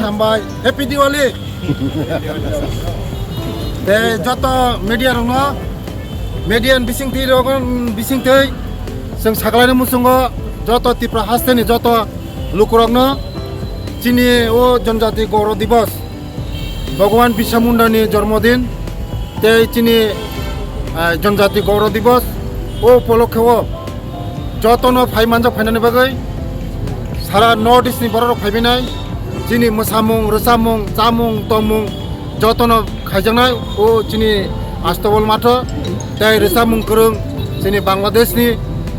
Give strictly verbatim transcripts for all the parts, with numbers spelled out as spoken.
Hambai, Happy Diwali. Tei joto media rokno, media ni bisingtwi rok, bisingtwi chwng sakhlaini muchungo joto Tripura hasteni joto lukurokno chini o Janjati Gaurav Divas, Bhagwan Birsa Munda ni jormodin tei chini, ah, Janjati Gaurav Divas o upolokhe o jotono phai manjak phainani bagwi sara North East ni borok rok phaibainai, chini mwsamung, rwchapmung, chamung, tongmung jotono khaijaknai o chini Astabol matho tei rwchapmung kwrwng chini Bangladesh ni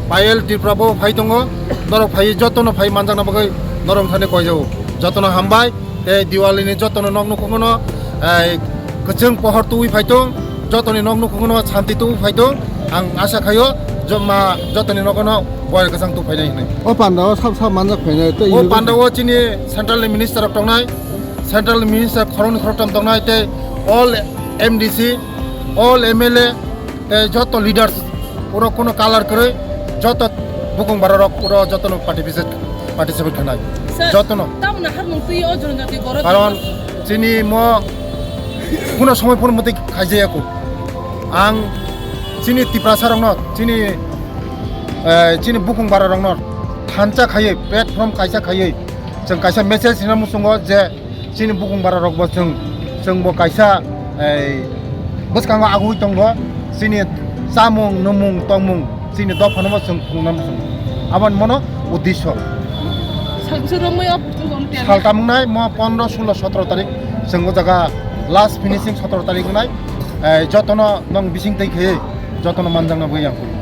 Payal Tripura bo phai tongo, norok phai jotono phai manjakna bagwi norok thani koijago, jotono hambai. Tei Diwali ni jotono nok nukhungo no, eh, kwchwng pohor tubui phaitong, jotoni nok nukhungo no santi tubui phaitong. Ang asa khaio joma jotoni nogo no boyar kwchang tu phainai hinwi. O panda o sab sab manjak phainai tei O panda o chini central ni minister rok tongnai, central ni minister khoroknwi khoroktham tongnai tei all M D C, all M L A, tei joto leaders, oro kono color kwrwi, joto bukung bara rok oro jotono participate, participate khanai. Sir, jotono. Tamoni harmung twi o Janjati Gaurav Karon Divas. Chini mo kuno somoi phono mati khaijaya ko. Ang chini Tiprasa rokno, chini, eh, chini bukung bara rokno thansa khaiwi, platform kaisa khaiwi, chwng kaisa message rina muchungo je chini bukung bara rok bo chwng, chwng bo kaisa, ei, bwskango agui tongo, chini chamung, nwmung, tongmung, chini dophano bo chwng phunukna muchungo. Aboni mono uddesyo. Salbwswk romwi o photo on tiya. Saltam wngnai mo pondro, sulo, sotro tarik chwng o jaga last finishing sotro tarik wngnai, ei, jotono nong bising tei khaiwi jotono manjakna bagwi ang khuyo.